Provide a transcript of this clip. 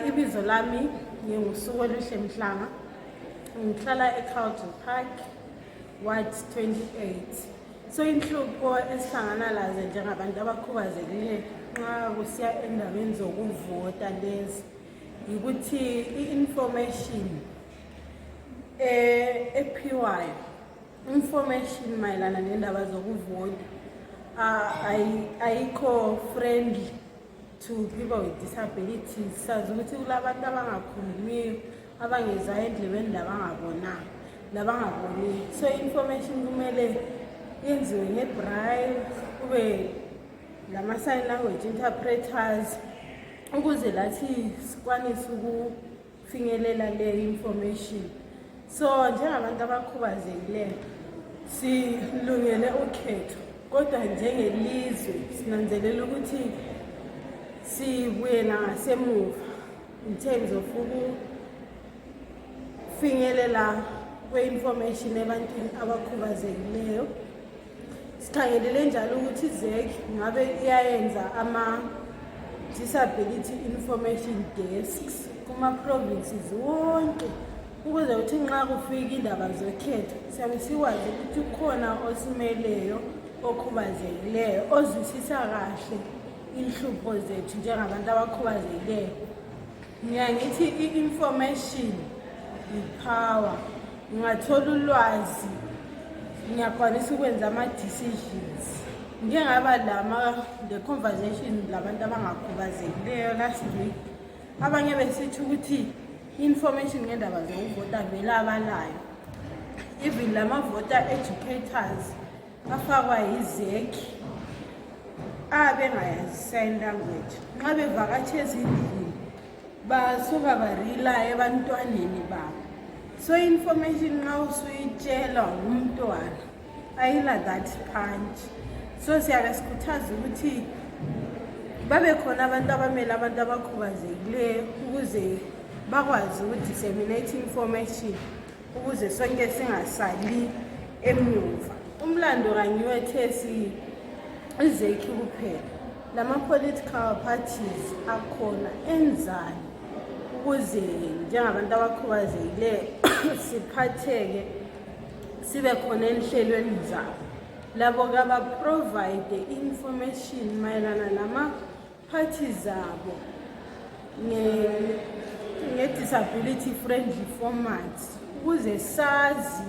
Ibizo lami ngingusuku oluhle Mhlanga, ngihlala eCarlton Park, Ward 28. So inhlupho esihlangana lazo njengabantu abakhubazekile nxa kusiya endabeni zokuvota lezi ukuthi i-information ephiwayo, information mayelana nendaba zokuvota ayikho friendly to people with disabilities. Sazi ukuthi kulabantu abangakhulumiyo, abangezayo endlebeni labangabonanga, labangaboniyo. So information kumele yenziwe ngebraille, kube lama-sign language interpreters ukuze lathi sikwanise ukufinyelela le information. So njengabantu abakhubazekileyo silungele ukhetho, kodwa njengelizwe sinanzelela ukuthi sibuye ngasemuva in terms of ukufinyelela kwe-information ebantwini abakhubazekileyo. Sikhangelele njalo ukuthi izek ngabe iyayenza ama-disability information desks kuma-provinces wonke ukuze uthi nxa kufika indaba zokhetho siyabe sikwazi ukuthi ukhona osimeleyo okhubazekileyo ozwisisa kahle inhlupho zethu njengabantu abakhubazekileyo. Ngiyangithi i-information yi-power. Ngingathola ulwazi, ngiyakwanisa ukwenza ama-decisions. Ngike ngaba le conversation labantu abangakhubazekileyo last week. Abanye besithi ukuthi information ngendaba zokuvota vele abalayo. Even lama-voter educators afakwa yizek abengayazi sign language. Nxa bevakatshe ezindlini basuka barely ebantwaneni babo. So information nxa usuyitshela umntwana ayila that punch. So siyabe sikhuthaza ukuthi babe khona abantu abamele abantu abakhubazekileyo ukuze bakwazi ukudisseminate information ukuze sonke singasali emuva. Umlando kanyiwethe izeki kuphela, lama-political parties akhona enzani ukuze njengabantu abakhubazekileyo siphatheke sibe khona enhlelweni zabo. Labo abaprovide information mayelana nama-parties abo nge-disability friendly formats ukuze sazi